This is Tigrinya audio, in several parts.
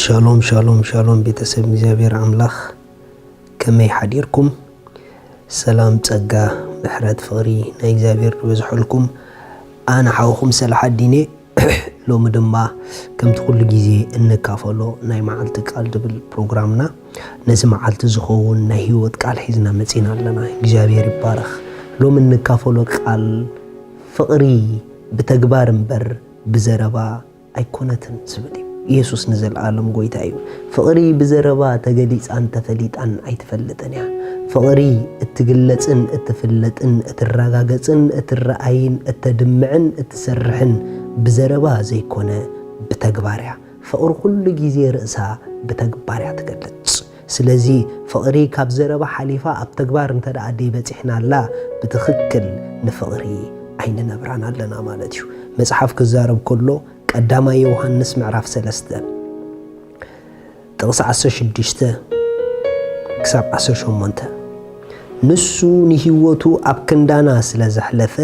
ሻሎም ሻሎም ሻሎም ቤተሰብ እግዚኣብሔር ኣምላኽ፣ ከመይ ሓዲርኩም? ሰላም፣ ጸጋ፣ ምሕረት፣ ፍቕሪ ናይ እግዚኣብሔር ዝበዝሐልኩም። ኣነ ሓውኹም ሰላሓዲን እየ። ሎሚ ድማ ከምቲ ኩሉ ግዜ እንካፈሎ ናይ መዓልቲ ቃል ዝብል ፕሮግራምና፣ ነዚ መዓልቲ ዝኸውን ናይ ህይወት ቃል ሒዝና መጺና ኣለና። እግዚኣብሔር ይባረኽ። ሎሚ እንካፈሎ ቃል ፍቕሪ ብተግባር እምበር ብዘረባ ኣይኮነትን ዝብል እዩ። ኢየሱስ ንዘለኣለም ጎይታ እዩ። ፍቕሪ ብዘረባ ተገሊጻን ተፈሊጣን ኣይትፈልጥን እያ። ፍቕሪ እትግለጽን እትፍለጥን እትረጋገጽን እትረኣይን እተድምዕን እትሰርሕን ብዘረባ ዘይኮነ ብተግባር እያ። ፍቕሪ ኩሉ ግዜ ርእሳ ብተግባር እያ ትገልጽ። ስለዚ ፍቕሪ ካብ ዘረባ ሓሊፋ ኣብ ተግባር እንተ ደኣ ደይበጺሕናላ፣ ብትኽክል ንፍቕሪ ኣይንነብራን ኣለና ማለት እዩ። መጽሓፍ ክዛረብ ከሎ፣ ቀዳማይ ዮሃንስ ምዕራፍ ሰለስተ ጥቕሲ ዓሰርተ ሽዱሽተ ክሳብ ዓሰርተ ሸሞንተ፣ "ንሱ ንህይወቱ ኣብ ክንዳና ስለ ዘሕለፈ፣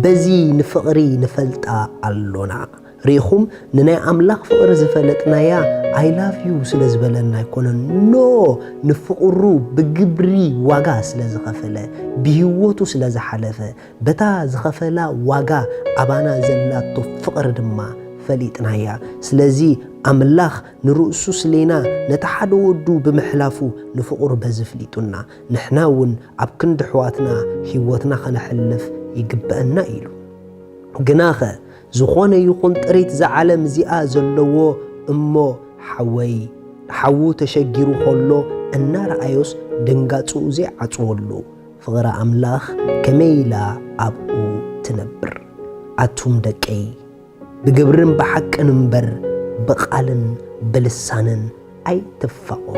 በዚ ንፍቕሪ ንፈልጣ ኣሎና።" ርኢኹም፣ ንናይ ኣምላኽ ፍቕሪ ዝፈለጥናያ፣ "I love you" ስለ ዝበለና ኣይኮነን። ኖ፣ ንፍቕሩ ብግብሪ ዋጋ ስለ ዝኸፈለ፣ ብህይወቱ ስለ ዝሓለፈ፣ በታ ዝኸፈላ ዋጋ ኣባና ዘላቶ ፍቕሪ ድማ ፈሊጥናያ። ስለዚ ኣምላኽ ንርእሱ ስሌና ነቲ ሓደ ወዱ ብምሕላፉ ንፍቕሩ በዚ ፍሊጡና፣ ንሕና እውን ኣብ ክንዲ ኣሕዋትና ህይወትና ኸነሕልፍ ይግበአና ኢሉ። ግናኸ ዝኾነ ይኹን ጥሪት እዛ ዓለም እዚኣ ዘለዎ እሞ ሓወይ፣ ሓዉ ተሸጊሩ ኸሎ እናረኣዮስ ድንጋጽኡ ዘይዓጽወሉ፣ ፍቕሪ ኣምላኽ ከመይ ኢላ ኣብኡ ትነብር? ኣቱም ደቀይ፣ ብግብርን ብሓቅን እምበር ብቓልን ብልሳንን ኣይትፋቐሩ።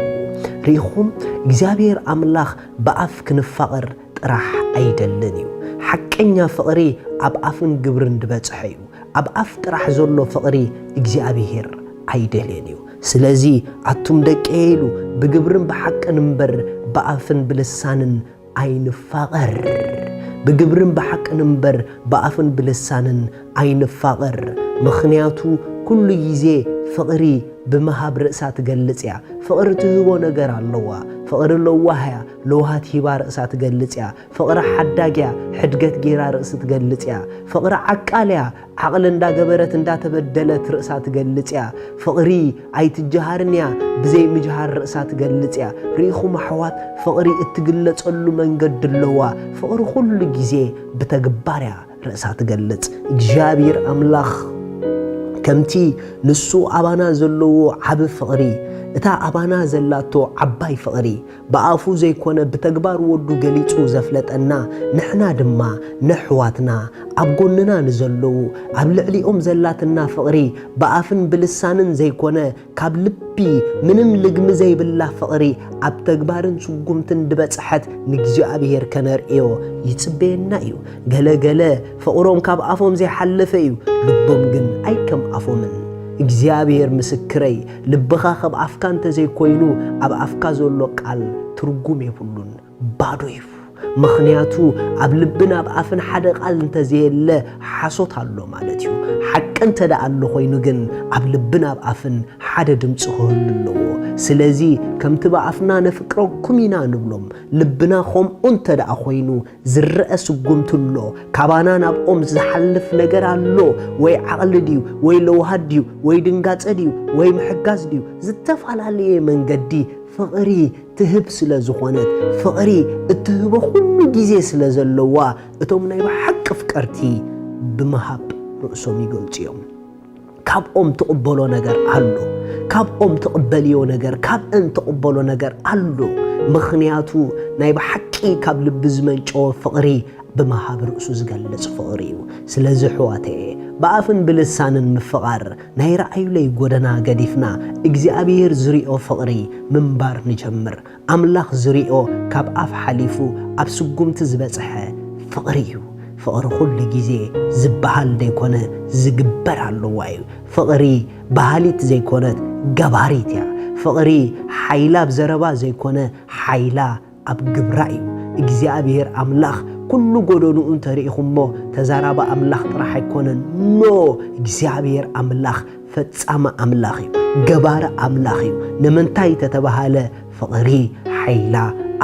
ርኢኹም፣ እግዚኣብሔር ኣምላኽ ብኣፍ ክንፋቐር ጥራሕ ኣይደልን እዩ። ሓቀኛ ፍቕሪ ኣብ ኣፍን ግብርን ዝበጽሐ እዩ። ኣብ ኣፍ ጥራሕ ዘሎ ፍቕሪ እግዚኣብሔር ኣይደልየን እዩ። ስለዚ ኣቱም ደቀየ ኢሉ፣ ብግብርን ብሓቅን እምበር ብኣፍን ብልሳንን ኣይንፋቐር። ብግብርን ብሓቅን እምበር ብኣፍን ብልሳንን ኣይንፋቐር። ምኽንያቱ ኩሉ ግዜ ፍቕሪ ብምሃብ ርእሳ ትገልጽ እያ። ፍቕሪ ትህቦ ነገር ኣለዋ። ፍቕሪ ለዋህ እያ። ለውሃት ሂባ ርእሳ ትገልጽ እያ። ፍቕሪ ሓዳግ እያ። ሕድገት ጌራ ርእሲ ትገልጽ እያ። ፍቕሪ ዓቃል እያ። ዓቕሊ እንዳገበረት እንዳተበደለት ርእሳ ትገልጽ እያ። ፍቕሪ ኣይትጀሃርን እያ። ብዘይ ምጅሃር ርእሳ ትገልጽ እያ። ርኢኹም ኣሕዋት፣ ፍቕሪ እትግለጸሉ መንገዲ ኣለዋ። ፍቕሪ ኩሉ ግዜ ብተግባር እያ ርእሳ ትገልጽ። እግዚኣብሔር ኣምላኽ ከምቲ ንሱ ኣባና ዘለዎ ዓቢ ፍቕሪ፣ እታ ኣባና ዘላቶ ዓባይ ፍቕሪ፣ ብኣፉ ዘይኮነ ብተግባር ወዱ ገሊጹ ዘፍለጠና፣ ንሕና ድማ ነሕዋትና፣ ኣብ ጎንና ንዘለዉ፣ ኣብ ልዕሊኦም ዘላትና ፍቕሪ፣ ብኣፍን ብልሳንን ዘይኮነ፣ ካብ ልቢ ምንም ልግሚ ዘይብላ ፍቕሪ፣ ኣብ ተግባርን ስጉምትን ድበጽሐት ንእግዚኣብሔር ከነርእዮ ይጽበየና እዩ። ገለ ገለ ፍቕሮም ካብ ኣፎም ዘይሓለፈ እዩ፣ ልቦም ግን ኣይከም ኣፎምን። እግዚኣብሔር ምስክረይ፣ ልብኻ ከም ኣፍካ እንተ ዘይኮይኑ፣ ኣብ ኣፍካ ዘሎ ቃል ትርጉም የብሉን፣ ባዶ እዩ። ምኽንያቱ ኣብ ልብን ኣብ ኣፍን ሓደ ቃል እንተ ዘየለ፣ ሓሶት ኣሎ ማለት እዩ። ሓቂ እንተ ደኣ ኣሎ ኮይኑ ግን፣ ኣብ ልብን ኣብ ኣፍን ሓደ ድምፂ ክህሉ ኣለዎ። ስለዚ ከምቲ ብኣፍና ነፍቅረኩም ኢና ንብሎም፣ ልብና ከምኡ እንተ ደኣ ኮይኑ፣ ዝረአ ስጉምቲ ኣሎ። ካባና ናብኦም ዝሓልፍ ነገር ኣሎ። ወይ ዓቕሊ ድዩ፣ ወይ ለውሃት ድዩ፣ ወይ ድንጋጸ ድዩ፣ ወይ ምሕጋዝ ድዩ፣ ዝተፈላለየ መንገዲ ፍቕሪ ትህብ ስለ ዝኾነት፣ ፍቕሪ እትህቦ ኩሉ ግዜ ስለ ዘለዋ፣ እቶም ናይ ብሓቂ ኣፍቀርቲ ብምሃብ ርእሶም ይገልጹ እዮም። ካብኦም ትቕበሎ ነገር ኣሎ። ካብኦም ትቕበልዮ ነገር፣ ካብአን ትቕበሎ ነገር ኣሎ። ምኽንያቱ ናይ ብሓቂ ካብ ልቢ ዝመንጨወ ፍቕሪ ብምሃብ ርእሱ ዝገልጽ ፍቕሪ እዩ። ስለዚ ኣሕዋተየ፣ ብኣፍን ብልሳንን ምፍቓር ናይ ረኣዩለይ ጎደና ገዲፍና እግዚኣብሔር ዝሪኦ ፍቕሪ ምንባር ንጀምር። ኣምላኽ ዝሪኦ ካብ ኣፍ ሓሊፉ ኣብ ስጉምቲ ዝበጽሐ ፍቕሪ እዩ። ፍቕሪ ኩሉ ግዜ ዝበሃል ዘይኮነ ዝግበር ኣለዋ እዩ። ፍቕሪ በሃሊት ዘይኮነት ገባሪት እያ። ፍቕሪ ሓይላ ኣብ ዘረባ ዘይኮነ ሓይላ ኣብ ግብራ እዩ። እግዚኣብሔር ኣምላኽ ኩሉ ጎደንኡ እንተርኢኹሞ ተዛራቢ ኣምላኽ ጥራሕ ኣይኮነን። ኖ፣ እግዚኣብሔር ኣምላኽ ፈጻሚ ኣምላኽ እዩ፣ ገባሪ ኣምላኽ እዩ። ንምንታይ ተተባሃለ፣ ፍቕሪ ሓይላ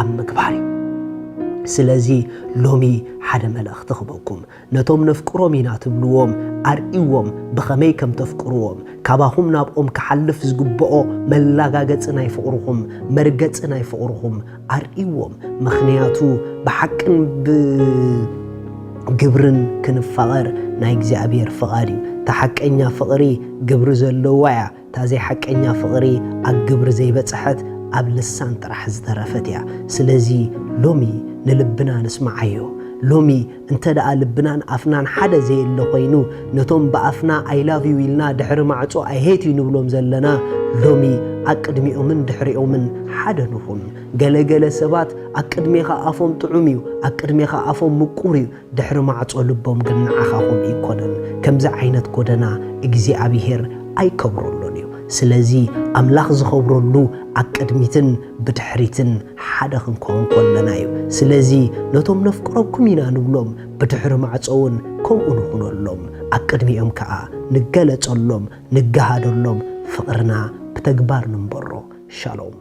ኣብ ምግባር እዩ። ስለዚ ሎሚ ሓደ መልእኽቲ ክበኩም። ነቶም ነፍቅሮም ኢና ትብልዎም ኣርእይዎም ብኸመይ ከም ተፍቅርዎም። ካባኹም ናብኦም ክሓልፍ ዝግብኦ መላጋገጺ ናይ ፍቕርኹም፣ መርገጺ ናይ ፍቕርኹም ኣርእይዎም። ምኽንያቱ ብሓቅን ብግብርን ክንፋቐር ናይ እግዚኣብሔር ፍቓድ እዩ። እታ ሓቀኛ ፍቕሪ ግብሪ ዘለዋ እያ። እታ ዘይሓቀኛ ፍቕሪ ኣብ ግብሪ ዘይበጽሐት ኣብ ልሳን ጥራሕ ዝተረፈት እያ። ስለዚ ሎሚ ንልብና ንስምዓዮ። ሎሚ እንተ ደኣ ልብናን ኣፍናን ሓደ ዘየለ ኮይኑ፣ ነቶም ብኣፍና I love you ኢልና ድሕሪ ማዕጾ I hate you ንብሎም ዘለና፣ ሎሚ ኣቅድሚኦምን ድሕሪኦምን ሓደ ንኹን። ገለ ገለ ሰባት ኣብ ቅድሜኻ ኣፎም ጥዑም እዩ፣ ኣብ ቅድሜኻ ኣፎም ምቁር እዩ፣ ድሕሪ ማዕጾ ልቦም ግን ንዓኻ ከምኡ ኣይኮነን። ከምዚ ዓይነት ጎደና እግዚኣብሄር ኣይከብረሉን እዩ። ስለዚ ኣምላኽ ዝኸብረሉ ኣብ ቅድሚትን ብድሕሪትን ሓደ ክንከውን ከለና እዩ። ስለዚ ነቶም ነፍቅረኩም ኢና ንብሎም ብድሕሪ ማዕጾ እውን ከምኡ ንኹነሎም። ኣብ ቅድሚኦም ከኣ ንገለጸሎም፣ ንገሃደሎም፣ ፍቕርና ብተግባር ንንበሮ። ሻሎም።